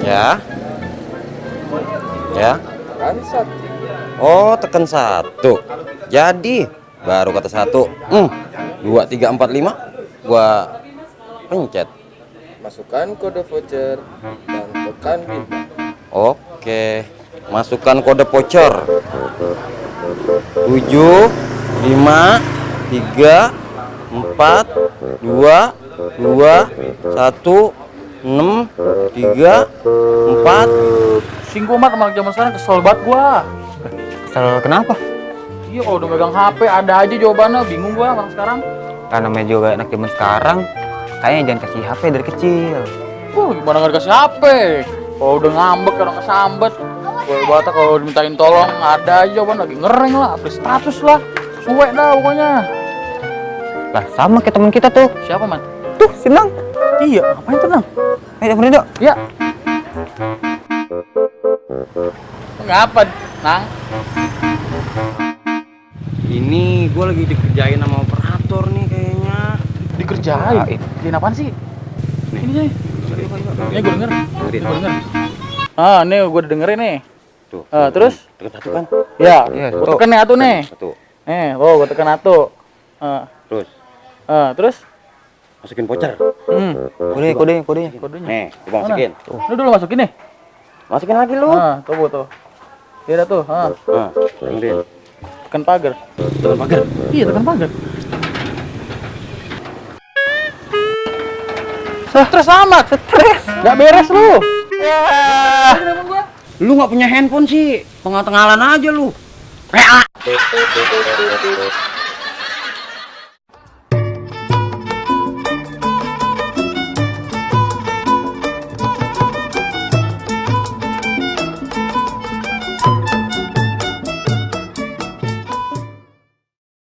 Ya. Ya. Tekan satu. Oh, tekan 1. Jadi baru kata 1. 2, 3, 4, 5. Gua pencet. Masukkan kode voucher dan tekan bintang. Oke. Masukkan kode voucher. 7, 5, 3, 4, 2, 2, 1, 6, 3, 4. Singgung banget sama zaman sekarang, kesel banget gua. Kesel kenapa? Iya, kalau udah megang HP ada aja jawabannya, bingung gua sama sekarang. Kan namanya juga anak zaman sekarang, kayaknya jangan kasih HP dari kecil. Gimana nggak dikasih HP? Kalau udah ngambek, orang kesambet. Gua bata kalau dimintain tolong ada aja jawaban, lagi ngereng lah, update status lah, suwe dah pokoknya. Lah sama kayak teman kita tuh. Siapa man? Tuh, Sinang. Iya, ngapain tenang? Ayo temenin dong. Ya. Ngapa, Nang? Ini gua lagi dikerjain sama operator nih kayaknya. Dikerjain? Kerjain apaan sih? Ini sih. Ini gue denger. Ini gue denger. Nih gue dengerin nih. Tuh. Terus? Tekan 1 kan? Ya, Iya, gue tuh. tekan nih atu nih. 1. Gue tekan atu. Terus Terus? masukin voucher. Kodenya. Kodenya. Nih, gua masukin. Ini dulu masukin nih. Masukin lagi lu. Tuh tuh. Iya dah tuh. Kemudian Tekan pagar. tekan pagar. Iya, tekan pagar. Stres amat, stres. Gak beres lu. Lu nggak punya handphone sih, tengah-tenghalan aja lu.